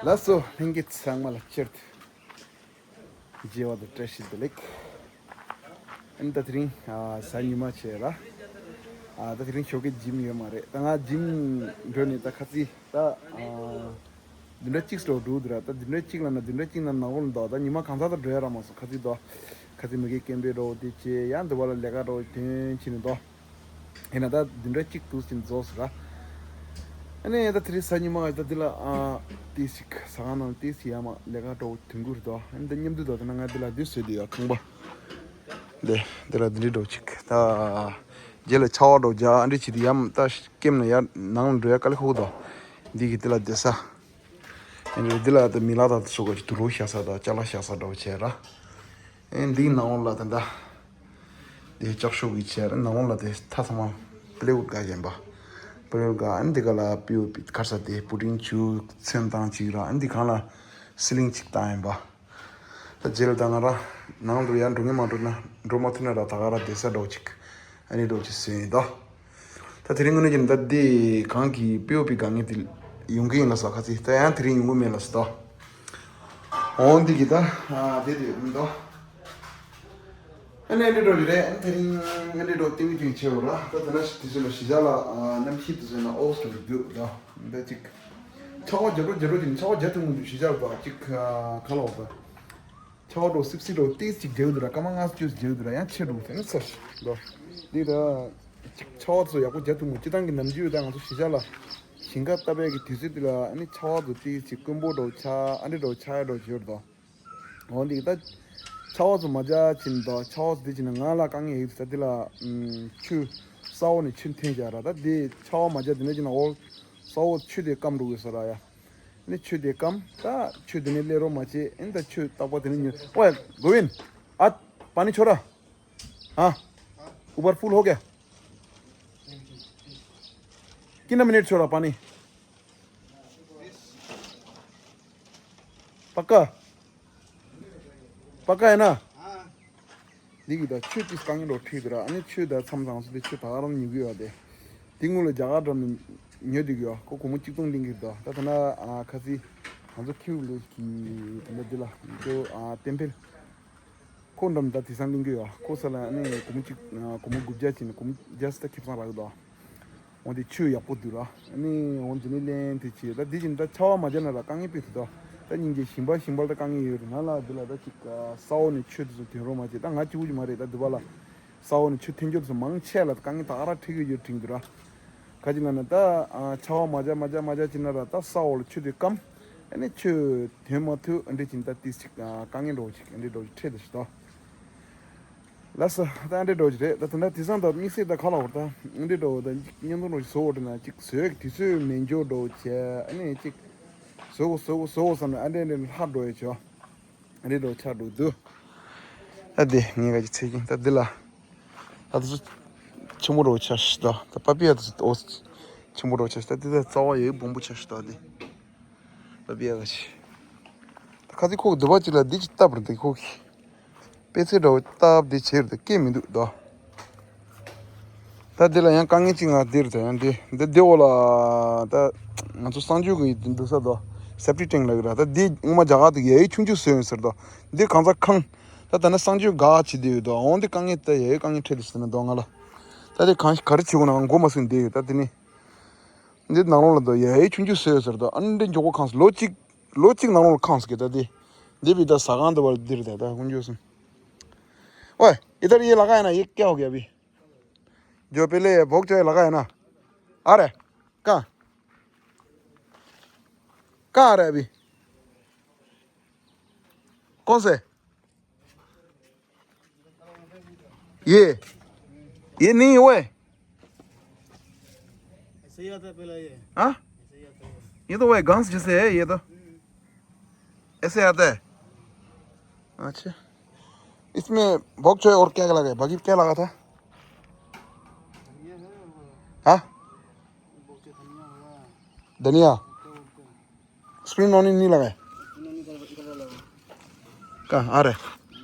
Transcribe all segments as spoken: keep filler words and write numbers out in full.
ལགས་སོ། ལྷན་རྒྱས་ཚང་མ་ལ་སྤྱིར་དུ་མཇལ་བ་དང་བཀྲ་ཤིས་བདེ་ལེགས། ཨ་ནི་ད་དེ་རིང་ཨ་གཟའ་ཉི་མ་བྱས་ར། ཨ་ད་དེ་རིང་ཞོགས་ཀས་འཇིམ་ཡོད་མ་རེད། ད་ང་འཇིམ་འགྲོ་ནས་ད་ཁ་ཚིག་ད་ཨ་བདུན་ཕྲག་གཅིག་འགྲོ་འགྲོ་འདུག་ར། ད་བདུན་ཕྲག་གཅིག་ལ་ན་བདུན་ཕྲག་གཅིག་ན་ནང་ལོགས་ལ་འདུག་ད་ཉི་མ་གང་ཚ་ད་འགྲོ་ཡ་རག་མ་སོང་། ཁ་ཚིག་འདུག་ཁ་ཚིག་མི་དགེ་སྐད་འབོད་འགྲོ་དེ་བྱས་ཡང་འདི་བ་ལ་ལས་ཀ་འགྲོ་དོན་བྱས་ནས་འདུག་ཡིན་ན་ད་བདུན་ཕྲག་གཅིག་ཏུ་ཕྱིན་རྫོགས་སོང་ར། ཨ་ནི་ད་དེ་རིང་གཟའ་ཉི་མ་ད་འདི་ལ་ཨ་ཏི་ཞིག་ཟ་ཁང་ནང་ཏི་ཞིག་ཡར་མར་ལས་ཀ་འགྲོ་དུས་འགོར་དོ། ཨ་ནི་ད་མཉམ་དུ་དོ་ད་ན་ང་འདི་ལ་འདི་བཟོས་དེ་ཡ་ཁང་པ་འདི་འདི་ལ་འདི་འདྲ་འགྲོ་ཅིག་ད་རྗེས་ལ་ཆར་པ་འགྲོ་རྒྱ་ཨ་འདྲ་བྱེད་དེ་ཡར་ད་སྐེམ་ན་ཡར་ནང་ལ་འགྲོ་ཡ་དཀའ་ལས་ཁག་དོ། འདི་གི་འདི་ལ་བསྡད་ས་ཨ་ནི་འདི་ལ་ད་མི་ལ་ད་སོ་ག་ཅིག་དུ་རུ་བཞག་ས་ད་ཅ་ལག་བཞག་ས་འགྲོ་བྱས་ར། ཨེ་འདིའི་ནང་ལོགས་ལ་ད་ལྟ་དེ་ལྕགས་ཤོག་གི་ཆེར་ནང་ལོགས་ལ་དེ་མཐའ་ཚང་མ་པི་ལེ་ཝུད་ག་བཞིན་པ། པི་ལེ་ཝུད་ག་ཨ་ནི་དེ་ག་ལ་པི་ཨོ་པི་གར་ས་དེ་པུ་ཏིང་ཆུ་ཚོན་བཏང་ཅིག་ར། ཨ་ནི་དེ་གང་ལ་སི་ལིང་ཅིག་བཏང་ཡིན་པ། ད་རྗེས་ལ་ད་ང་ར་ནང་དུ་ཡར་འགྲོ་ངེས་མ་འགྲོ་ན་འགྲོ་མ་ཐུབ་ན་ར་ད་ག་ར་བསྡད་ས་འགྲོ་ཅིག་ཨ་ནི་འགྲོ་ཅིག་ཟེར་ཡིན་ད། ད་དེ་རིང་དངོས་གནས་ཀྱི་ད་འདི་གང་གི་པི་ཨོ་པི་དགའ་ངེས་དེ་ཡོང་གི་ཡིན་ལ་ས་ཁ་ཚིག་ད་ཡང་དེ་རིང་ཡོང་གི་མེད་ལ་ས་ད། འོང་འདི་གི་ད་ཨ་དེ་དེ་མི་འདུག་ཨ་ནི་འདི་འགྲོ་གི་རེད། དེ་རིང་ཨ་ནི་འགྲོ་ཏིང་ཏིང་ཆེ་བ་ར། ད་དེ་ན་དེ་ཚོ་ལ་གཞིས་ཆགས་ལ་ཨ་གནམ་གཤིས་དེ་ཚོ་ན་ཨོ་སི་ཀྲོ་རི་འདུག་ད་འདི་ཅིག་ཆར་པ་རྒྱབ་རོགས་རྒྱབ་རོགས་ཀྱི་ཆར་པ་རྒྱབ་ཐུབ་མི་འདུག་གཞིས་ཆགས་ལ་ད་ཅིག་ཨ་ག་ལ་འོ་ད། ཆར་པ་སིབ་སིབ་རོ་ཏིས་ཅིག་རྒྱག་འདུག་ར། སྐར་མ་ལྔ་བཅུ་ཞིག་རྒྱག་འདུག་ར། ཡང་ཆེ་འགྲོ་ཟེར་ནས་ཚར་ཤི་འགྲོ། འདི་ར་ཅིག་ཆར་པ་ཚོ་ཡག་པོ་རྒྱག་ཐུབ་མོ། སྤྱི་བཏང་གི་ནམ་རྒྱུན་ད་ང་ཚོ་གཞིས་ཆགས་ལ་ཞིང་ཁ་བཏབ་པའི་གི་དུས་ཚོད་འདི་ལ་ཨ་ནི་ཆར་པ་ཚོ་ཏིས་ཅིག་དཀོན་པོ་འགྲོ་ཆ་ཨ་འདྲ་འགྲོ་ཆ་ཡ་འགྲོ་ཞོར་དོ། འོ་འདི་ད་ཆར་པ་ཚོ་མ་རྒྱག་ཕྱིན་དོ། ཆར་པ་ཚོ་འདི་ཕྱིན་ན་ང་ལ་དཀའ་ངལ་ཡོད་ས་འདི་ལ་ཆུ་ས་འོག་ནས་ཆུ་འཐེན་བཞག་ར། ད་འདི་ཆར་པ་མ་རྒྱག་འདི་ནས་ཕྱིན་ན་འོ་ས་འོག་ཆུ་དེ་སྐམ་འགྲོ་གི་ས་ར་ཡ། ནི་ཆུ་དེ་སྐམ། ད་ཆུ་དེ་ནི་སླེབས་རོགས་མ་བྱེད། ཨིན་ད་ཆུ་རྟག་པ་དེ་ནི་ཉོ། ཨོའེ་གོ་བིན། ཨ་པ་ནི་ཆོ་ར། ཨ་ཨུ་པར་ཕུལ་ཧོ་ག་ཀི་ན་མི་ནིཊ་ཆོ་ར་པ་ནི། པ་ཀ་པ་ཀ་ཡིན་ན། འདི་གི་ད་ཆུ་ཏིས་དཀའ་ངལ་འགྲོ་ཁྲིད་དུ་ར། ཨ་ནི་ཆུ་ད་མཚམས་མཚམས་སུ་དེ་ཆུ་ད་ག་རང་ཉོ་གི་ཡོད་དེ། དེ་སྔོན་ལ་རྒྱ་གར་འགྲམ་ནས་ཉོ་བསྡད་གི་ཡོད། ཁོ་སྒོར་མོ་གཅིག་སྟོང་ལེན་གི་ད། ད་ད་ན་ཨ་ཁ་སི་ང་ཚོ་ཁྱེའུ་ལོ་གི་ད་ལྟ་འདི་ལ་ཁྱེའུ་ཨ་ཏེམ་པེལ། ཁོ་འགྲམ་ད་དེང་སང་ལེན་གི་ཡོད། ཁོ་ས་ལ་ཨ་ནི་སྒོར་མོ་གཅིག་ཨ་སྒོར་མོ་དགུ་བརྒྱ་བྱས་ནས་སྒོར་མོ་བརྒྱ་ས་ད་ཁེ་བཟང་རག་གི་ད། འོ་དེ་ཆུ་ཡག་པོ་འདུག་ར། ཨ་ནི་འོ་དེ་ནི་ལེན་དེ་བྱེད། ད་འདི་བཞིན་ད་ཆར་པ་མ་རྒྱག་ན་ར་དཀའ་ངལ་དཔེ་ཐུག་ད། ད་སྙིང་རྗེ་ཞིང་པ་ཞིང་པ་ལ་ད་དཀའ་ངལ་ཡོད་རེད། ང་ལ་འདི་ལ་ད་ཅིག་ས་འོག་ནས་ཆུ་དེ་ཚོ་ཐོན་རོགས་མ་བྱེད། ད་ང་གཅིག་པུ་ཅིག་མ་རེད། ད་འདི་པ་ལ་ས་འོག་ནས་ཆུ་ཐོན་རྒྱུ་དེ་ཚོ་མང་ཆེ་ལ་ད་དཀའ་ངལ་ད་ག་ར་འཕྲད་ཀྱི་ཡོད་དྲན་འདུག་ར། ག་ཅིག་ལ་ན་ད་ཆར་པ་མ་རྒྱག་མ་རྒྱག་མ་རྒྱག་བྱེད་ན་ར་ད་ས་འོག་ལ་ཆུ་དེ་སྐམ། ཨ་ནི་ཆུ་ཐོན་མ་ཐུབ། ཨ་འདྲ་བྱེད་ད་ཏིས་ཅིག་དཀའ་ངལ་འགྲོ་ཅིག་ཨ་འདྲ་འགྲོ་ཅིག་འཕྲད་དེ་ཞིག་ད། ལགས་སོ། ད་འདྲ་འགྲོ་གི་རེད། ད་ད་ལྟ་དེང་སང་ད་དམིགས་བསལ་ད་ག་ལ་བར་ད་འདྲ་འགྲོ་ད་གཅིག་བརྙན་ཐུང་འགྲོ་ཞིག་བཟོ་བར་ན་གཅིག་བཟོས་དུས་ཚོད་མེད་འཇོག་འགྲོ་བྱས། ཨ་ནི་གཅིག་བཟོ་དགོས་བཟོ་དགོས་བཟོ་དགོས་བསམ་ན་ཨ་འདྲ་འདྲ་ལྷག་འགྲོ་ཡ་ཆོ་འདྲ་འགྲོ་ཆགས་འགྲོ་འདུག་ད་དེ་ངས་ག་ཅིག་ཚེ་ཀྱིན་ད་འདི་ལ་ད་དུ་ཆུ་མོ་འགྲོ་ཆ་ཤི་ད་ད་པ་པི་ཡ་དུ་ཨོ་ཆུ་མོ་འགྲོ་ཆ་ཤི་ད་འདི་ད་རྩ་བ་ཡོད་བོང་བུ་ཆ་ཤི་ད་འདི་པ་པི་ཡ་ག་ཅིག་ད་ཁ་ཚིག་ཁོག་འདི་པ་ཅིག་ལ་འདི་ཅིག་བཏབ་རེད། འདི་ཁོག་གི་དཔེ་ཚད་འདྲ་བོ་སྟབས་བདེ་བྱས་རེད། སྐད་མི་འདུག་དོ། ད་འདི་ལ་ཡང་དཀའ་ངལ་གཅིག་ང་འདིར་ད་ཡང་འདི་འདི་འདི་འོག་ལ་ད་ང་ཚོ་གསང་སྤྱོད་ཀྱི་འདུག་ས་དོ། སེབ་ཊིག་ཊེང་ལབ་ཀྱི་ར། ད་འདི་སྔོན་མ་རྒྱ་གར་དུ་ཡ་ཡི་ཆུང་ཆུང་བཟོས་ཡོད་ཟེར་དོ། འདི་གང་ཚ་ཁང་། ད་ད་ནི་གསང་སྤྱོད་ག་བྱེད་བསྡད་ཡོད་དོ། འོང་འདི་དཀའ་ངལ་ད་ཡ་ཡི་དཀའ་ངལ་འཕྲད་འདུག་ཟེར་ན་དོ་ང་ལ། ད་འདི་གང་ག་རེ་བྱེད་དགོས་ན་མགོ་མ་ཚོས་བསྡད་ཡོད། ད་འདི་ནི་འདི་ནང་ལོགས་ལ་དོ་ཡ་ཡི་ཆུང་ཆུང་བཟོས་ཡོད་ཟེར་དོ། ཨ་ནི་འདི་མགྱོགས་པོ་གང་ལོ་གཅིག་ལོ་གཅིག་ནང་ལོགས་ལ་ཁང་ཟེར་གི་ད་འདི། འདི་བི་ད་ཟ་ཁང་འདི་བར་འདིར་ད་ད་ཀུན་འཇོག་སོང་། ओए, इधर ये लगा है ना, ये क्या हो गया अभी? जो पहले भोग चोय लगा है ना? आ रहा है? कहाँ? कहाँ आ रहा है अभी? कौन से? ये? ये नहीं हुआ है? ऐसे ही आता है पहले ये। हाँ? ऐसे ही आता है। ये तो वही घास जैसे है, ये तो। ऐसे आता है। अच्छा, इसमें भोग चोय और क्या लगा है? बाकी क्या लगा था? हाँ, धनिया। स्प्रिंग ऑनियन नहीं लगा है? कहाँ आ रहा है?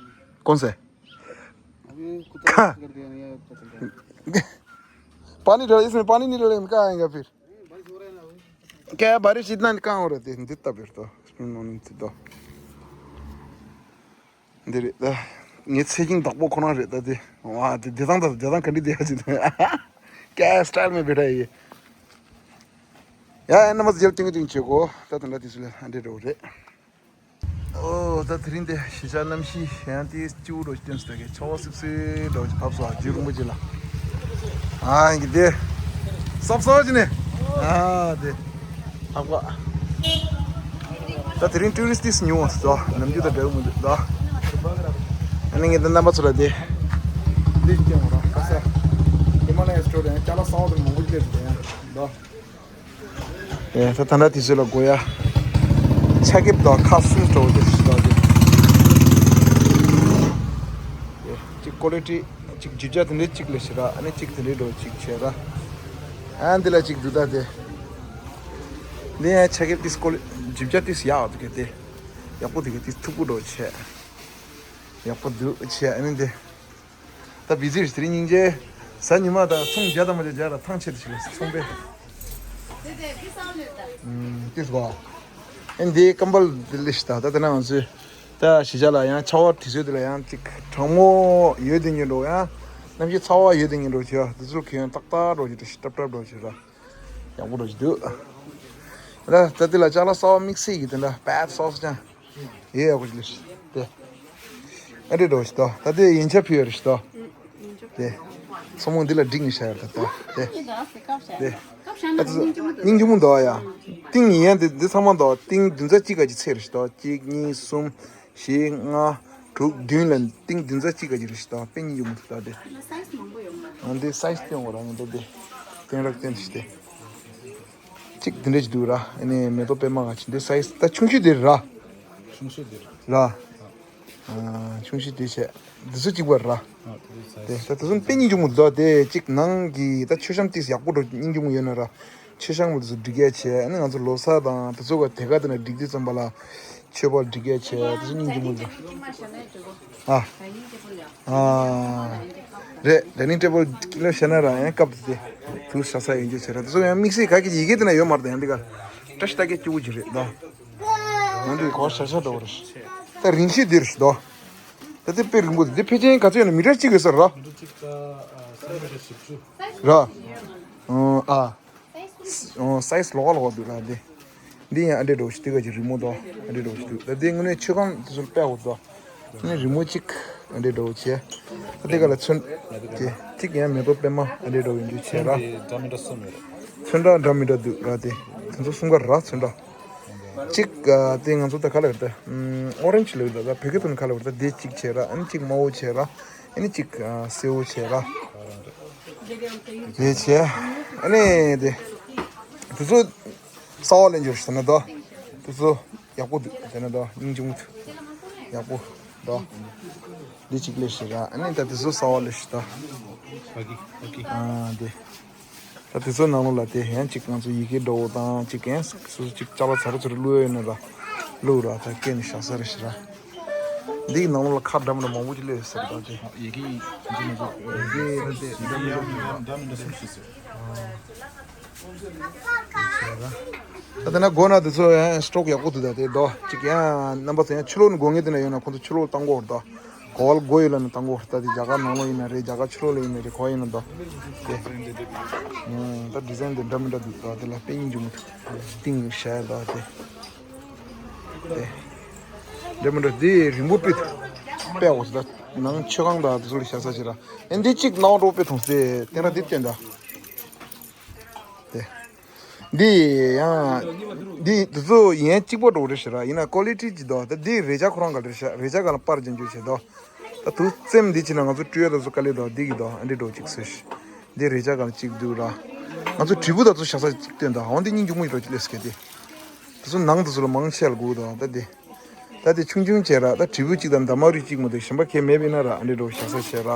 कौन सा है? अभी कुछ कहाँ? कर दिया, नहीं है, पता चल रहा है। पानी डाला, इसमें पानी नहीं डालेंगे, कहाँ आएगा फिर? बारिश हो रहा है ना अभी। क्या है, बारिश इतना कहाँ हो रहा है? जितना फिर तो ནང་ནས་ཚིག་དོ། འདི་རེད་ད། ངའི་ཚེ་ཀིང་བདག་པོ་ཁོ་རང་རེད་ད་དེ། ཝ་དེ་བདེ་ཐང་ད་བདེ་ཐང་ག་འདྲ་བསྡད་ཡ་ཅིག་ད། ཀྱ་སི་ཊལ་མེ་བེ་ཊ་ཡེ། ཡ་ཨེ་ན་མ་ཟི་ཡལ་ཏིང་ཏིང་བྱེད་གོ། ད་དེ་འདྲ་དེ་སུ་ལ་ཨ་འདྲེ་འགྲོ་རེད། ཨོ་ད་དེ་རིང་དེ་གཞིས་ཆགས་གནམ་གཤིས་ཡང་དེ་སྐྱིད་པོ་འགྲོ་སྟོན་སྟ་གེ་ཆར་པ་སིབ་སིབ་འགྲོ་ཅིག་བབས་སོ་རྒྱུན་རིང་པོ་ཅིག་ལ། ཨ་ཡིན་གི་དེ། སོབ་སོབ་ཅིག་ནས། ཨ་དེ། ལྷག་པ། ད་དེ་རིང་ཊུ་རི་སི་ཊི་ཉུང་བ་སོ། ནམ་རྒྱུན་དང་འདྲ་གི་མི་འདུག་ད། ཨ་ནི་ངས་ད་རྣམ་པ་ཚོ་ལ་དེ། འདི་སྟོན་དགོས་ར་ཁ་ས། ཧི་མ་ལ་ཡ་སི་ཊོར་ཡང་ཅ་ལག་གསར་པ་དེ་མང་པོ་སླེབས་འདུག་ཡང་ད། ཨེ་ད་ད་ལྟ་དེ་ཚོ་ལ་དགོས་ཡ། ཆ་ཁེབས་དང་ཁ་སུ་འགྲོ་དེ་ཞིག་དང་དེ། ཨེ་གཅིག་ཀོ་ལི་ཊི་གཅིག་བརྗིད་ཆགས་དེ་འདྲའི་གཅིག་ལས་ཞེ་དྲག་ཨ་ནི་གཅིག་དེ་འདྲའི་འགྲོ་གཅིག་བྱས་ར། ཨ་འདི་ལ་གཅིག་འདུག་ད་དེ། འདི་ཡང་ཆ་ཁེབས་དེ་ཀོ་ལི་བརྗིད་ཆགས་དེ་ཡག་འདུག་གི་དེ། ཡག་པོ་འདུག་གི་དེ་མཐུག་པོ་འགྲོ་བྱས། ཡག་པོ་འདུག་བྱས་ཨ་ནི་དེ། ད་བི་ཛི་རེད་དེ་རིང་སྙིང་རྗེ། གཟའ་ཉི་མ་དང་ཚོང་བརྒྱ་དང་མ་བརྒྱ་བརྒྱ་ལ་ཐང་ཆད་དུ་ཞིག་ལ་ཚོང་པས། ཨུམ་ཏིས་གོ། ཨེ་འདི་ཀམ་པལ་འདི་ལས་ཤི་ད་ད་དེ་ན་ང་ཚོས་ད་གཞིས་ཆགས་ལ་ཡང་ཆར་པ་དུས་ཚོད་འདི་ལ་ཡང་ཅིག་གྲང་མོ་ཡོད་དེ་ཉིན་འགྲོ་ཡང་གནམ་གཤིས་ཚ་བ་ཡོད་དེ་ཉིན་འགྲོ་བྱས་འདི་ཚོ་གི་ཡང་ཏག་ཏག་འགྲོ་བྱས་ཏྲབ་ཏྲབ་འགྲོ་བྱས་ར་ཡག་པོ་འགྲོ་བྱས་འདུག་ད་ད་འདི་ལ་ཅ་ལག་གསར་པ་དམིགས་བསལ་གྱི་དེ་འདྲ་བད་སོགས་ཀྱང་། ཡེ་ཡག་པོ་ཞིག་ལས་ཤི། དེ། ཨ་འདྲེ་འགྲོ་ཞིག་ད། ད་དེ་ཡན་ཆད་ཕུལ་ཡ་རེད་ཤི་ད། དེ། མཚོ་མོ་འདི་ལ་འགྲིག་ནི་ཤ་ཡ་རེད་ད། དེ། དེ། ཨ་ཙི། སྙིང་རྗེ་མོ་འདུག་ཡ། ཏིང་ཡིན་ཡ་འདི་འདི་ཚང་མ་འདུག་ཏིང་བདུན་ཚ་གཅིག་ག་གི་ཚད་རེད་ཤི་ད། གཅིག་གཉིས་གསུམ། བཞི་ལྔ། དྲུག་བདུན་ལ་ཏིང་བདུན་ཚ་གཅིག་ག་གི་རེད་ཤི་ད། དཔེ་སྙིང་རྗེ་མོ་འདུག་ད་དེ། ང་འདི་སའི་ཛི་སྟོན་དགོས་ར་ང་འདི་དེ། སྟོན་ར་སྟོན་ཤི་དེ། གཅིག་འདི་འདྲ་ཞིག་འདུག་ར། ཨ་ནི་མེ་ཏོག་པད་མ་ག་ཅིག་འདི་སའི་ཛི་ད་ཆུང་ཤོས་འདི་རེད་ར། ཆུང་ཤོས་འདི་རེད། ར། ཨ། ཆུང་ཤོས་འདི་བྱས། འདི་ཚོ་གཅིག་པ་ར། ཨ། འདི་སའི་ཛི། དེ་ད་དེ་ཚོ་དཔེ་སྙིང་རྗེ་མོ་འདུག་དེ་གཅིག་ནང་གི་ད་མཆོད་བཤམས་ཏིས་ཡག་པོ་འགྲོ་སྙིང་རྗེ་མོ་ཡོད་ན་ར། མཆོད་བཤམས་མོ་དེ་ཚོ་སྒྲིག་ཡ་བྱས། ཨ་ནི་ང་ཚོ་ལོ་གསར་དང་དེ་ཚོ་ག་དེ་ག་དེ་ན་སྒྲིག་དུས་ཙམ་པ་ལ་མཆོད་པ་སྒྲིག་ཡ་བྱས། དེ་ཚོ་སྙིང་རྗེ་མོ་འདུག་ཨ། ཨ། རེད། ཌའི་ནིང་ཊེ་བལ་ཀི་ལོ་བཤད་ན་ར་ཡང་སྐབས་དེ་དུ་ཤ་ས་ཡིན་རྒྱུ་བྱེད་ར། དེ་ཚོ་ཡང་དམིགས་བསལ་ག་གི་ཡི་གེ་དེ་ན་ཡོད་མ་རེད་ཡང་འདི་ག་བཀྲ་ཤིས་རྟགས་བརྒྱད་སྐྱིད་པོ་ཅིག་རེད་ད། ང་འདི་གོ་ཤ་ཤ་འགྲོ་བ་རེད། ད་རིང་ཤོས་འདི་རེད་ད། ད་དེ་དཔེ་རིང་པོ་འདི་ཕལ་ཆེར་ག་ཚོད་ཡོད་ན་མི་ཊར་གཅིག་ཡོད་ས་ར། ར། ཨ། ཨོ། སའི་ཛི་ལོགས་ཀ་ལོགས་ཀ་འདུག་ར་འདི། འདི་ཡང་ཨ་འདྲེ་འདྲ་བོ་ཞིག་འདི་ག་ཅིག་རི་མོ་འདུག་ཨ་འདྲེ་འདྲ་བོ་ཞིག་འདུག་ད་འདི་དངོས་གནས་མཆོད་ཁང་དེ་ཚོ་ལ་དཔེ་ཡག་པོ་འདུག་ཨ་ནི་རི་མོ་གཅིག་ཨ་འདྲེ་འདྲ་བོ་བྱས། ད་འདི་ག་ལ་ཚོན། དེ་གཅིག་ཡང་མེ་ཏོག་པད་མ་ཨ་འདྲེ་འདྲ་བོ་ཡིན་རྒྱུ་བྱས་ར། འདི་འདྲ་མི་འདྲ་གསུམ་ཡོད་རེད། ཚོན་ཁྲ་འདྲ་མི་འདྲ་འདུག་ར་དེ། དེ་ཚོ་གསུམ་ཀ་ར་ཚོན་ཁྲ། གཅིག་ཨ་དེ་ང་ཚོ་ད་ག་ལ་ཡོད་ད། ཨོ་རེན་ཇི་ལ་ཡོད་ད། ད་བོད་སྐད་ཐོག་ནས་ག་ལ་ཡོད་ད། དེ་གཅིག་བྱས་ར། ཨ་ནི་གཅིག་དམར་པོ་བྱས་ར། ཨ་ནི་གཅིག་ཨ་སེར་པོ་བྱས་ར། དེ་བྱས། ཨ་ནི་དེ། དེ་ཚོ་གསར་པ་ལེན་རྒྱུ་རེད་ཟེར་ན་ད། དེ་ཚོ་ཡག་པོ་འདུག་དེ་ན་ད་སྙིང་རྗེ་མོ་འདུག་ཡག་པོ་ད། འདི་གཅིག་ལས་ཤེས་ར། ཨ་ནི་ད་དེ་ཚོ་གསར་པ་ལས་ཤེས་ད། ཨ་དེ། ད་དེ་ཚོ་ནང་ལོགས་ལ་དེ་ཡང་གཅིག་ང་ཚོ་ཡི་གེ་འདྲ་བོ་དང་གཅིག་ཡང་སོ་སོ་གཅིག་ཅ་ལག་ཚ་རུ་ཚུ་རུ་བླུགས་ཡོད་ན་ལ་བླུགས་ར། ད་སྐྱེ་ནས་བཞག་ས་རེད་ཤེས་ར། འདི་གི་ནང་ལོགས་ལ་ཁ་འདྲ་མི་འདྲ་མང་པོ་ཅིག་སླེབས་ཡོད་ས་རེད་ད། དེ་ཡི་གེ་ཡི་གེ་ནང་དུ་ཡི་གེ་ད་དེ་འདྲ་མི་འདྲ་འདྲ་མི་འདྲ་གསུམ་ཞིག་ཟེར། ད་དེ་ན་སྒོ་ན་དེ་ཚོ་ཡང་སི་ཊོག་ཡག་པོ་འདུག་ད་དེ་དོ་གཅིག་ཡང་རྣམ་པ་ཚོ་ཡང་ཕྱི་ལོགས་ནས་སྒོ་ངའི་དེ་ན་ཡོད་ན་ཁོང་ཚོ་ཕྱི་ལོགས་བཏང་གོ་རེད་ད། གོ་བ་ལ་སྒོ་ཡོད་ལ་ནི་བཏང་གོ་རེད་ད། དེ་རྒྱ་གར་ནང་ལོགས་ཡིན་ན་རེད། རྒྱ་གར་ཕྱི་ལོགས་ལ་ཡིན་ན་རེད། གོ་བ་ཡིན་ན་ད་དེ། ད་ཌི་ཛའིན་དེ་འདྲ་མི་འདྲ་འདུག་ད་དེ་ལ་དཔེ་སྙིང་རྗེ་མོ་འདུག་ཏིང་ངེ་བཤད་ད་དེ། དེ་འདྲ་མི་འདྲ་དེ་རིང་པོ་དཔེ་དཔེ་འོ་ད་ནང་མཆོད་ཁང་ད་དེ་ཚོ་ལ་བཞག་ས་ཞིག་ར། ཨེ་འདི་གཅིག་སྣང་བ་འགྲོ་དཔེ་མཐོང་སྟེ་དེ་འདྲ་དེ་བསྟན་ད། དེ། འདི་ཡང་། འདི་དེ་ཚོ་ཡན་གཅིག་པ་འགྲོ་རེད་ཤག་ར། ཡིན་ན་ཀོ་ལི་ཊི་ཅི་དོ། ད་འདི་རས་ཆ་ཁོ་རང་ག་རེད་ཤག་རས་ཆ་ག་ལ་པར་ཅན་འཇུ་བྱེད་དོ། ད་དུ་རྩེམ་འདི་ཅི་ན་ང་ཚོ་སྤྲུལ་ཡ་ད་ཚོ་དཀའ་ལས་དོ། འདི་གི་དོ་ཨ་འདི་འགྲོ་གཅིག་སོས་ཤི། འདི་རས་ཆ་ག་ལ་གཅིག་འདུག་ར། ང་ཚོ་དྲིལ་བུ་ད་ཚོ་བཞག་ས་གཅིག་སྟོན་དོ། འོ་འདི་སྙིང་རྗེ་མོ་ཡི་རོ་གཅིག་ལས་སྐད་དེ། དེ་ཚོ་ནང་དུ་ཚོ་ལ་མང་ཆེ་ལ་དགོས་དང་ད་དེ། ད་དེ་ཆུང་ཆུང་བྱས་ར། ད་དྲིལ་བུ་གཅིག་དང་འདབ་མ་རུ་གཅིག་མ་གཏོགས་གཞན་པ་ཁྱད་མེད་པས་ན་ར། ཨ་འདྲེ་འགྲོ་བཞག་ས་བྱས་ར།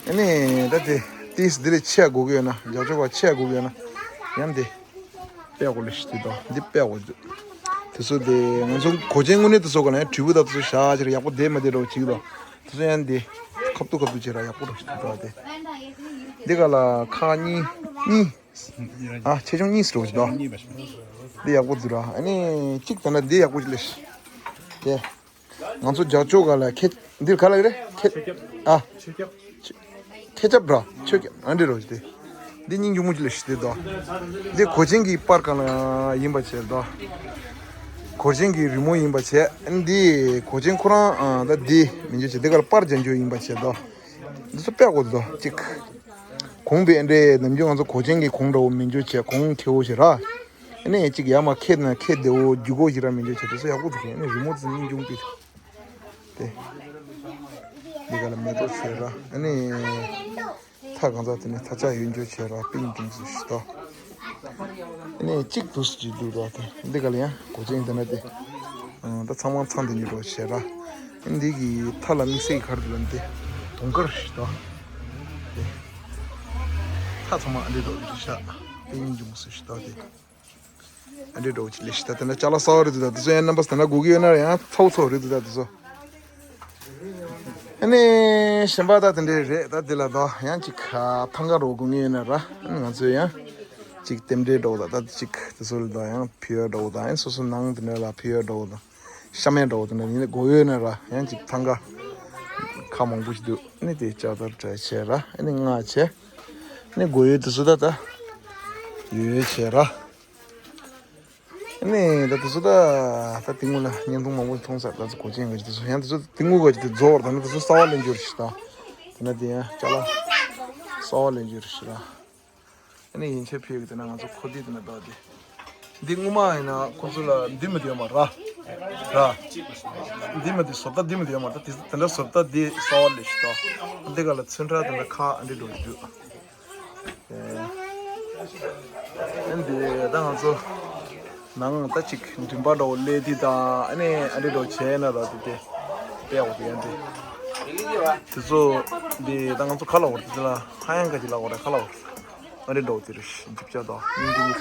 ཨ་ནི་ད་དེ་ཏིས་འདི་ལས་ཆེ་ཡ་དགོས་ཀྱི་ཡོད་ན། རྒྱ་ཆོ་བ་ཆེ་ཡ་དགོས་ཀྱི་ཡོད་ན། ཡང་འདི་དཔེ་ཡག་པོ་ལས་ཤི་དེ་དང་འདི་དཔེ་ཡག་པོ་འདུག་དེ་ཚོ་དེ་ང་ཚོ་གོ་ཆེན་དངོས་གནས་དེ་ཚོ་ག་ན་ཡང་དྲིལ་བུ་ད་དེ་ཚོ་བཞག་ཕྱིར་ཡག་པོ་བསྡད་མ་བསྡད་འགྲོ་གཅིག་དང་། དེ་ཚོ་ཡང་འདི་ཁབ་ཏུ་ཁབ་ཏུ་བྱས་ར་ཡག་པོ་འགྲོ་ཤི་དེ་དང་དེ། འདི་ག་ལ་ཁག་གཉིས་གཉིས། ཨ་ཆེ་ཆུང་གཉིས་སུ་འགྲོ་ཞིག་དོ། འདི་ཡག་པོ་འདུག་ར། ཨ་ནི་གཅིག་ད་ན་འདི་ཡག་པོ་ཅིག་ལས་ཤི། དེ། ང་ཚོ་རྒྱ་ཆོ་ག་ལ་ཁེ། འདིར་ག་ལ་རེད་ཁེ། ཨ། ཆོས་སྐྱབས། ཆོས་སྐྱབས་ར། ཆོས་སྐྱབས་ཨ་འདྲི་རོ་ཞིག་དེ། འདི་སྙིང་རྗེ་མོ་ཅིག་ལ་ཞིག་དེ་དོ། འདི་གོས་ཆེན་གྱི་པར་གང་ལ་ཡིན་པ་བྱས་དོ། གོས་ཆེན་གྱི་རི་མོ་ཡིན་པ་བྱས། འདི་གོས་ཆེན་ཁོ་རང་ཨ་ད་འདི་མི་འཇོ་བྱས་འདི་གར་པར་རྒྱ་འཇོ་ཡིན་པ་བྱས་དོ། འདི་ཚོ་དཔེ་གོ་དོ་གཅིག་གོང་པའི་འདྲེ་ནམ་རྒྱུན་ང་ཚོ་གོས་ཆེན་གྱི་གོང་འདྲ་བོ་མི་འཇོ་བྱས་གོང་ཁེ་བོ་ཞིག་ར། ཨ་ནི་གཅིག་ཡ་མ་ཁེ་ན་ཁེ་བདེ་བོ་རྒྱུ་གོ་ཞིག་ར་མི་འཇོ་བྱས་དེ་ཚོ་ཡག་པོ་འདུག་ཨ་ནི་རི་མོ་ཚོ་སྙིང་རྗེ་མོ་དེ། དེ། འདི་ག་ལ་མེ་ཏོག་བྱས་ར། ཨ་ནི། ཐག་གང་ཚ་དེ་ནི་ཐག་ཆག་ཡོད་འཇོག་བྱས་ར་པིང་ཏིང་ཟེར་ཞིག་དོ། ཨ་ནི་གཅིག་ཏུ་སུ་ཅིག་འདུག་ར་དེ། འདི་ག་ལ་ཡང་གོ་ཆེན་དེ་ན་དེ། ཨང་ད་ཚང་མ་ཚང་དེ་ཉིད་རོ་བྱས་ར། ཨ་འདི་གི་ཐག་ལ་དམིགས་བསལ་གྱི་གར་དུ་ལ་འདི། དུང་དཀར་ཞིག་དོ། དེ། ཐག་ཚང་མ་ཨ་འདི་རོ་བྱས་ཤག་པིང་ཏིང་ཟེར་ཞིག་དོ་དེ། ཨ་འདྲེ་འགྲོ་ཅི་ལེ་ཤི་ད་དེ་འདྲ་ཅ་ལག་གསར་བ་རེད་འདུག་ད་དེ་ཚོ་ཡང་རྣམ་པ་དེ་འདྲ་དགོས་ཀྱི་ཡོད་ན་ཡང་ཚོགས་ཚོགས་རེད་འདུག་ད་དེ་ཚོ། ཨ་ནི་གཞན་པ་ད་དེ་འདྲས་རེད། ད་དེ་ལ་ད་ཡང་ཅིག་ཐང་ག་རོགས་དགོས་ངེས་ཡོད་ན་ར། ཨ་ནི་ང་ཚོས་ཡང་ཅིག་རྟེན་འབྲེལ་འགྲོ་ད་ད་ཅིག་དེ་ཚོ་ལ་ད་ཡང་ཕུལ་ཡ་འགྲོ་ད་ཡང་སོ་སོ་ནང་དེ་འདྲ་ལ་ཕུལ་ཡ་འགྲོ་ད་ཤ་མེད་འགྲོ་དེ་འདྲ་ཡིན་ན་དགོས་ཡོད་ན་ར་ཡང་ཅིག་ཐང་ག་ཁ་མང་པོ་ཞིག་འདུག་ཨ་ནི་དེ་ལྕགས་དར་བྲ་བྱས་ར་ཨ་ནི་ལྔ་བྱས་ཨ་ནི་དགོས་ཡོད་དེ་ཚོ་ད་ད་ཡོད་བྱས་ར། ནས་ད་དེ་ཚོ་ད་ད་དེ་སྔོན་ལ་བརྙན་ཐུང་མང་པོ་མཐོང་ས་ད་ཚོ་གོ་ཆེན་ག་ཅིག་དེ་ཚོ་ཡང་དེ་ཚོ་དེ་སྔོན་ག་ཅིག་དེ་རྫོགས་ད་ནི་དེ་ཚོ་གསར་བ་ལེན་རྒྱུ་རེད་ཤི་ད། དེ་ན་དེ་ཡང་ཅ་ལག་གསར་བ་ལེན་རྒྱུ་རེད་ཤི་ར། ཨ་ནི་ཡིན་ཆད་ཕེབས་ཀྱི་དེ་ན་ང་ཚོ་ཁོ་དེ་དེ་ན་ད་དེ་འདི་སྔོན་མ་ཡིན་ན་ཁོ་ཚོ་ལ་འདི་མི་དེ་ཡོད་མ་ར་ར། འདི་མི་དེ་བཟོ་ལྟ་འདི་མི་དེ་ཡོད་མ་ར་ད་དེ་དེ་འདྲ་བཟོ་ལྟ་འདི་གསར་བ་ལེན་ཤི་ད། འདི་ག་ལ་ཚོན་ཁྲ་དེ་འདྲ་ཁ་ཨ་འདྲི་འགྲོ་རྒྱུ། ཨེ་འདི་ད་ང་ཚོ་ནང་ད་ཅིག་མགྲིན་པ་འདྲ་བོ་ཀླད་འདི་དང་ཨ་ནི་ཨ་འདྲི་འདྲ་བོ་བྱས་ན་ད་དེ་དེ་དཔེ་ཡག་པོ་དེ་ཡང་འདི་དེ་ཚོ་འདི་ད་ང་ཚོ་ག་ལ་བོར་དེ་ལ་ཧ་ཡང་ག་ཅིག་ལ་བོར་ག་ལ་བོར་ཨ་འདྲི་འདྲ་བོ་དེ་རེད་འཇིབ་ཆ་དང་སྙིང་རྗེ་མོ།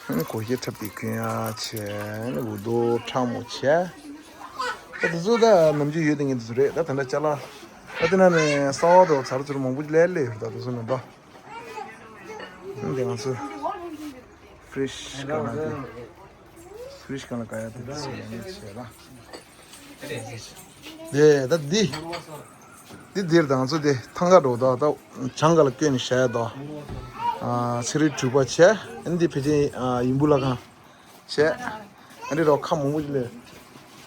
ཨ་ནི་གོ་ཤེས་འཁྲབ་སྟེ་གུན་ཡ་བྱས་ཨ་ནི་འུ་དོ་ཁྲ་མོ་བྱས། ད་དེ་ཚོ་ད་ནམ་རྒྱུན་ཡོད་དེ་ངས་དེ་ཚོ་རེད་ད་དེ་འདྲ་ཅ་ལག་ད་དེ་ན་ནས་གསར་བ་དང་ཚར་ཚུར་མང་པོ་ལས་ལས་ཡོད་ད་དེ་ཚོ་ནས་ད། འདི་ང་ཚོ་ཧྥི་རིཇ་གང་ན་དེ་ཧྥི་རིཇ་གང་ན་ག་ཡ་དེ་དེ་ཚོ་ཡང་ངས་བྱས་ལ། དེ་ད་འདི། འདི་འདིར་ད་ང་ཚོ་དེ་ཐང་ག་འགྲོ་ད་ད་བྱང་ག་ལ་བསྐྱོན་ནས་བཞག་ཡ་ད། ཚེ་རིང་གྲུབ་པ་བྱས་ཨ་ནི་དེ་ཕལ་ཆེར་ཡིན་བུ་ལ་གང་བྱས། ཨ་ནི་རོ་ཁ་མང་པོ་ཞིག་ལས།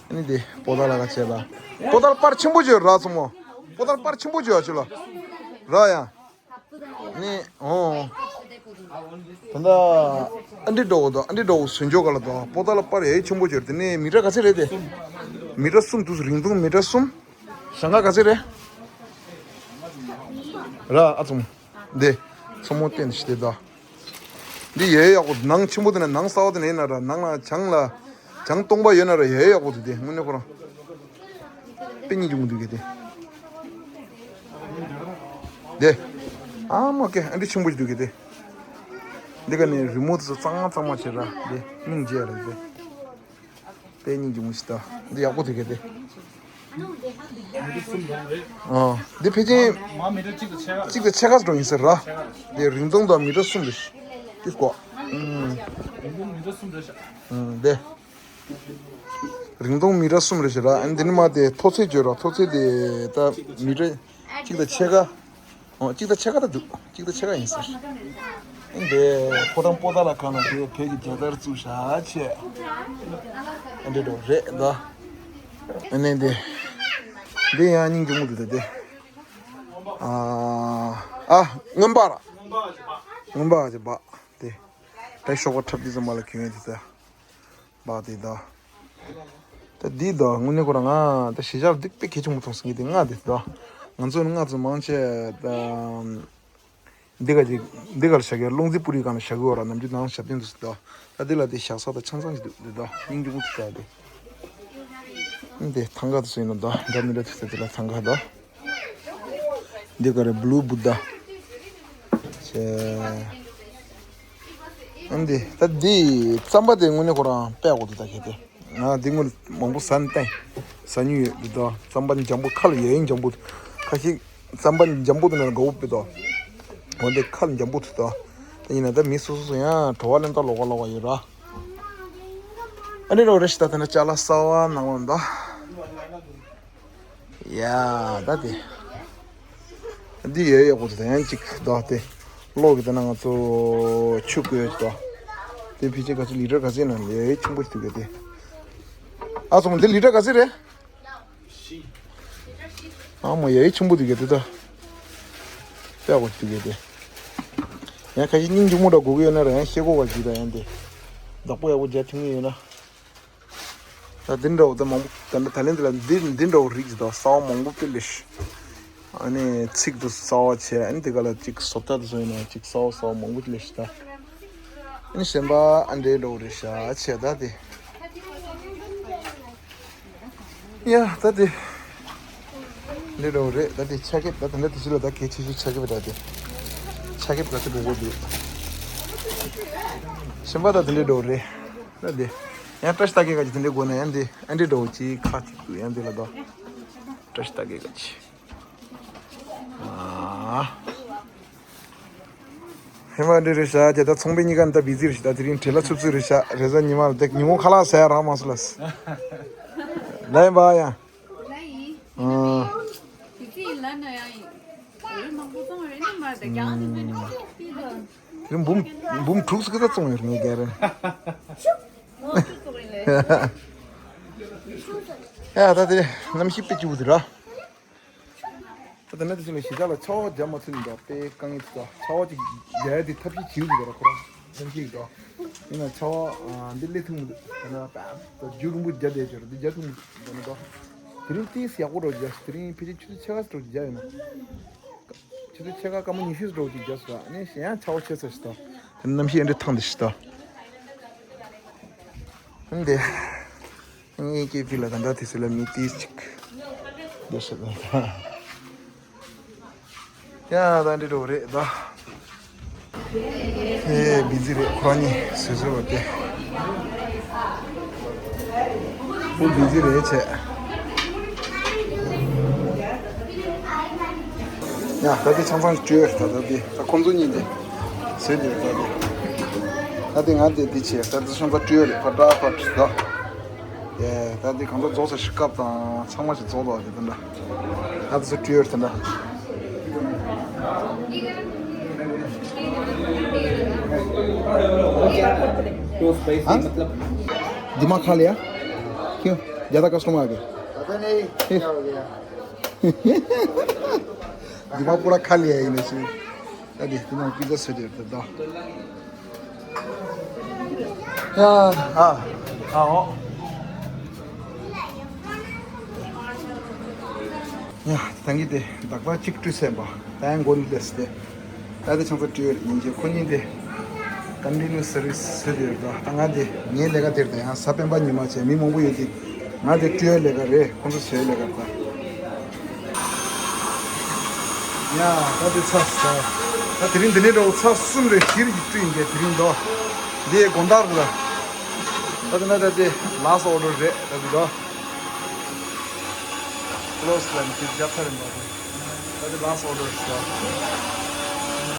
ཨ་ནི་དེ་པོ་ཏ་ལ་ག་བྱས་ད། པོ་ཏ་ལ་པར་ཆེན་པོ་བྱོས་ར་ཚང་མ། པོ་ཏ་ལ་པར་ཆེན་པོ་བྱོས་ཨ་ཆུ་ལ། ར་ཡ། ནི་ཨོ། ད་ལྟ་ཨ་འདྲི་འགྲོ་དང་ཨ་འདྲི་འགྲོ་སུན་ཇོ་ག་ལ་དང་པོ་ཏ་ལ་པར་ཡའི་ཆེན་པོ་བྱོས་དེ་ནས་མི་ཊར་ག་ཚད་རེད་དེ། མི་ཊར་གསུམ་དུ་རིང་ཐུང་མི་ཊར་གསུམ། ཞང་ག་ག་ཚད་རེད། ར་ཨ་ཚང་། འདི། ཚོ་མོ་བསྟན་ཞིག་དེ་ད། འདི་ཡེ་ཡག་པོ་ནང་ཆེན་པོ་དེ་ན་ནང་གསར་བ་དེ་ན་ཡིན་ན་ར་ནང་ལ་བྱང་ལ། བྱང་སྟོང་པ་ཡོད་ན་ར་ཡེ་ཡག་པོ་དེ་དེ་དངོས་གནས་ཁོ་རང་། དཔེ་སྙིང་རྗེ་མོ་འདུག་གི་དེ། དེ། ཨ་མ་ཀེ་ཨ་འདྲི་ཆེན་པོ་ཞིག་འདུག་གི་དེ། འདི་ག་ནས་རི་མོ་དེ་ཚོ་གཙང་མ་གཙང་མ་བྱེད་ར་དེ་སྙིང་རྗེ་ར་དེ། དཔེ་སྙིང་རྗེ་མོ་ཞིག་ད། འདི་ཡག་པོ་འདུག་གི་དེ། ཨ། འདི་ཕལ་ཆེར། གཅིག་དང་ཕྱེད་ཀ་འགྲོ་ཡིན་ཟེར་ར། འདི་རིང་ཐུང་དང་མི་ཊར་གསུམ་རེད། འདི་སྐོར། ཨུམ། འདི། རིང་ཐུང་མི་ཊར་གསུམ་རེད་ཟེར་ར། ཨ་ནི་འདི་ནི་མ་དེ་མཐོ་ཚད་བརྗོད་ར་མཐོ་ཚད་དེ་ད་མི་ཊར་གཅིག་དང་ཕྱེད་ཀ། ཨོ་གཅིག་དང་ཕྱེད་ཀ་ད་འདུག་གཅིག་དང་ཕྱེད་ཀ་ཡིན་ཟེར། ཨ་ནི་དེ་ཕོ་བྲང་པོ་ཏ་ལ་ཁང་ན་དེ་བོད་ཀྱི་རྒྱལ་དར་བཙུགས་བཞག་བྱས། ཨ་འདྲ་འགྲོ་རེད་ད། ཨ་ནི་འདི། འདི་ཡང་སྙིང་རྗེ་མོ་འདུག་ད་དེ། ཨ། ཨ། སྔོན་པ་ར། སྔོན་པ་ཅིག་འབག་དེ། ད་ཤོག་པ་འཁྲབ་དུས་ཙམ་པ་ལ་གྱོན་ཡོད་དེ་ད། འབག་དེ་ད། ད་འདི་ད་དངོས་གནས་ཁོ་རང་ང་ད་གཞིས་ཆགས་སྡིག་པའི་གལ་ཆེན་པོ་མཐོང་སོང་ངས་དེ་ལྔ་དེ་ད། ང་ཚོ་ནི་ལྔ་ཚོ་མང་ཆེ་ད། འདི་ག་ཅིག་འདི་གར་བཞག་གི་རླུང་རྩེ་པུ་རིའི་སྒང་ལ་བཞག་གི་ཡོད་ར། ནམ་རྒྱུན་ནང་ཞབས་བརྟན་དུ་སུ་ད། ད་འདི་ལ་དེ་བཞག་ས་ད་ཆང་ཚང་ཞིག་འདུག་འདི་ད་སྙིང་རྗེ་མོ་ཐུག་ས་དེ། འདི་ཐང་ག་དུ་སུ་ཡིན་ན་ད་འདྲ་མི་འདྲ་ཐུག་ས་དེ་ལ་ཐང་ག་ད། འདི་ག་རེ་བླུ་བུདྡྷ། ཨ་འདི་ད་འདི་རྩམ་པ་དེ་དངོས་གནས་ཁོ་རང་དཔེ་ཡག་པོ་འདུག་ད་ཁྱེད་དེ། ང་འདི་སྔོན་མང་པོ་ཟ་ནས་བསྟན། ཟ་མྱོང་ཡོད་འདུག་ད། རྩམ་པ་འཇམ་པོ་ཁ་ལ་ཡ་ཡིན་འཇམ་པོ་འདུག་ཁ་ཤས་རྩམ་པ་འཇམ་པོ་འདུག་ན་དགའ་བོ་དཔེ་ད། འོ་འདི་ཁ་ལ་འཇམ་པོ་འདུག་ད། ད་ཡིན་ན་ད་མི་སོ་སོ་སོ་ཡང་བྲོ་བ་ལེན་སྟངས་ལོགས་ཀ་ལོགས་ཀ་ཡོད་ར། ཨ་ནི་རོ་རེ་ཤི་ད་ད་ན་ཅ་ལག་གསར་བ་ནང་ལོགས་ད། ཡ། ད་དེ། འདི་ཡོད་ཡོད་གོ་ད་ཡང་ཅིག་ད་དེ། གློག་གི་ད་ན་ང་ཚོ་ཆུ་བསྐོལ་ད། དེ་ཕི་ཆེ་ག་ཚོད་ལི་ཊར་ག་ཚོད་ན་ཡོད་ཡོད་ཆུང་པོ་ཞིག་ཡོད་དེ། ཨ་སོང་འདི་ལི་ཊར་ག་ཚོད་རེད། ཨ་མ་ཡ་ཡི་ཆུང་པོ་དུ་གེ་དེ་ད། དཔེ་ཡག་པོ་དུ་གེ་དེ། ཡང་ཁ་ཤས་སྙིང་རྗེ་མོ་འདྲ་དགོས་ཀྱི་ཡོད་ན་ར་ཡང་ཤེས་གོ་བ་ཞིག་ད་ཡང་དེ། བདག་པོ་ཡག་པོ་རྒྱག་ཐུབ་ཀྱི་ཡོད་ན། ད་འདི་འདྲ་བོ་ད་མང་པོ་ད་ད་ལན་འདི་ལ་འདི་འདི་འདྲ་བོ་རིགས་ཞིག་ད་གསར་བ་མང་པོ་དཔེ་ལེ་ཤ། ཨ་ནི་ཚིག་ཏུ་གསར་བ་བྱས་ཨ་ནི་དེ་ག་ལ་ཅིག་བཟོ་ལྟ་དུ་བཟོ་ཡིན་ན་ཅིག་གསར་བ་གསར་བ་མང་པོ་ལེ་ཤ་ད། ཨ་ནི་གཞན་པ་ཨ་འདྲའི་འདྲ་བོ་རེད་ཤག་བྱས་ད་དེ། ཡ་ད་དེ། འདི་འདྲ་བོ་རེད་ད་དེ་ཆ་ཁེབས་ད་དེ་འདྲ་དེ་ཕྱི་ལ་ད་གལ་ཆེ་ཤོས་ཆ་ཁེབས་རེད་དེ། ཆ་ཁེབས་ག་ཚོད་འགྲོ་གི་འདུག་གཞན་པ་ད་དེ་འདྲའི་འདྲ་བོ་རེད། ད་དེ། ཡང་བཀྲ་ཤིས་རྟགས་བརྒྱད་ག་ཅིག་དེ་འདྲའི་དགོས་ན་ཡང་དེ་ཨ་འདྲའི་འདྲ་བོ་ཅིག་ཁ་ཅིག་ཏུ་ཡང་དེ་ལ་ད། བཀྲ་ཤིས་རྟགས་བརྒྱད་ག་ཅིག་ཨ། ཧེ་མ་འདི་རེད་ཤག་ཇ་ད་ཚོང་པའི་གཉིས་ཀ་ནི་ད་བི་ཛི་རེད་ཤག་ད་དེ་རིང་བྲེལ་ལ་ཚུབ་ཚུབ་རེད་ཤག་རེས་གཟའ་ཉི་མ་ལ་དེ་ཉིན་མོ་ཁ་ལག་ཟ་ཡ་རག་མ་སོང་ལ། ལ་ཡིན་པ་ཡ། ལ་ཡིན། ཨང་། བི་ཛི་ཡིན་ལ་ན་ཡང་ཡིན། རེད་མང་པོ་ཚོང་རེད་ནི་མ་རེད་ཀྱང་དེ་ཚོ་ནི་ཁོ་ཚོ་སྤི་ལ། དེ་རིང་འབུམ་འབུམ་དྲུག་ཙམ་གི་ད་བཙོང་ཡོད་རེད་ངས་རྒྱལ་རེད། ང་ཚོ་ཚོང་རེད་ལས། ཡ་ད་དེ་གནམ་གཤིས་དཔེ་སྐྱིད་པོ་འདུག་ར། ད་ལྟ་ནི་དེ་ཚོ་ལ་གཞིས་ཆགས་ལ་ཆར་པ་རྒྱབ་མ་ཐུབ་ནི་འདྲ་དཔེ་དཀའ་ངལ་ཅིག་འདུག་ཆར་པ་ཅིག་རྒྱག་ཡ་དེ་ཐབས་ཤེས་བྱེད་ཀྱི་འདུག་ར་ཁོ་རང་ཐབས་ཤེས་ཀྱི་འདུག་ཡིན་ན་ཆར་པ་འདི་སླེབས་ཐུབ་མི་འདུག་ད་ནི་ད་རྒྱུན་རིང་པོ་རྒྱག་བསྡད་ཡོད་རེད་འདི་རྒྱག་ཐུབ་མི་འདུག་ད་ནི་ད་དེ་རིང་ཏིས་ཡག་པོ་འགྲོ་རྒྱག་དེ་རིང་ཕལ་ཆེར་ཆུ་ཚོད་ཕྱེད་ཀ་འགྲོ་རྒྱག་ཡོད་ན་ཆུ་ཚོད་ཕྱེད་ཀ་སྐར་མ་ཉི་ཤུ་འགྲོ་རྒྱག་སོང་ཨ་ནི་གཞན་ཡང་ཆར་པ་ཆེ་ས་ཞིག་ད་ད་ནི་གནམ་གཤིས་ཨེ་འདྲ་ཐང་འདི་ཞིག་ད་འདི། ངའི་སྐྱེས་པི་ལ་ད་ལྟ་དེ་ཚོ་ལ་མི་ཏིས་ཅིག་འདི་ཞིག་ད། ཡ་ད་འདི་འགྲོ་རེད་ད། ཧེ་བི་ཛི་རེད་ཁོ་རང་གཉིས་བཟོས་བཟོས་པ་དེ། ཁོ་བི་ཛི་རེད་བྱས། ཡ་ད་དེ་ཆང་ཚང་བཅོས་ད་ད་དེ་ད་ཁོང་ཚོ་གཉིས་དེ། བཟོས་དེ་ད་དེ། ད་དེ་ང་དེ་དེ་བྱས་ད་དེ་ཆང་ཚང་བཅོས་རེད་ཕ་ཏྲ་ཕ་ཏྲ་ད། ཡ་ད་དེ་གང་ཚོ་རྫོགས་ས་ཤི་སྐབས་དང་ཚང་མ་ཞིག་རྫོགས་ལ་དེ་དོན་ད་དེ་ཚོ་བྲིས་ཡོད་དེ་འདྲ། हाँ? दिमाग खा लिया? क्यों? ज़्यादा कस्टमर आ गए? पता नहीं क्या हो गया। दिमाग पूरा खा लिया है इन्हें से। अरे, दिमाग पीछे से देते दो। ཡ་ཨ་ཨ་ཨོ། ཡ་ད་གིན་དེ་བདག་པ་གཅིག་བཀྲུས་ཟིན་པ་ད་ཡང་མགོ་ནས་བསྡད་ཟེར་ཏེ། ད་དེ་ཆང་ཚ་བཀྲུས་ཡོད་ཡིན་གྱི་ཁོ་གཉིས་དེ་ཀོན་ཊི་ནིའུ་སར་བི་སི་ཟེར་དེ་ཡོད་ད། ད་ང་དེ་ངའི་ལས་ཀ་དེར་ད་ཡང་གཟའ་སྤེན་པ་ཉི་མ་བྱས་མི་མང་པོ་ཡོད་དེ། ང་དེ་བཀྲུས་ཡོད་ལས་ཀ་རེད་ཁོང་ཚོ་བྱས་ཡོད་ལས་ཀ་རེད་ད། ཡ་ད་དེ་ཚ་ས། ད་དེ་རིང་འདི་ནས་འགྲོ་ཚ་གསུམ་རེ་བཞི་རེ་ཅིག་བཀྲུས་ཡིན་པས་དེ་རིང་འགྲོ། འདི་དགོང་དག་རེད། ད་དེ་ན་ད་དེ་ལཱ་སི་ཊི་ཨོར་ཌར་རེད་ད་དེ་འགྲོ། ཀློ་སི་ལ་ནི་དེ་རྒྱབ་ཚར་རེད་མ་རེད། ད་དེ་ལཱ་སི་ཊི་ཨོར་ཌར་རེད།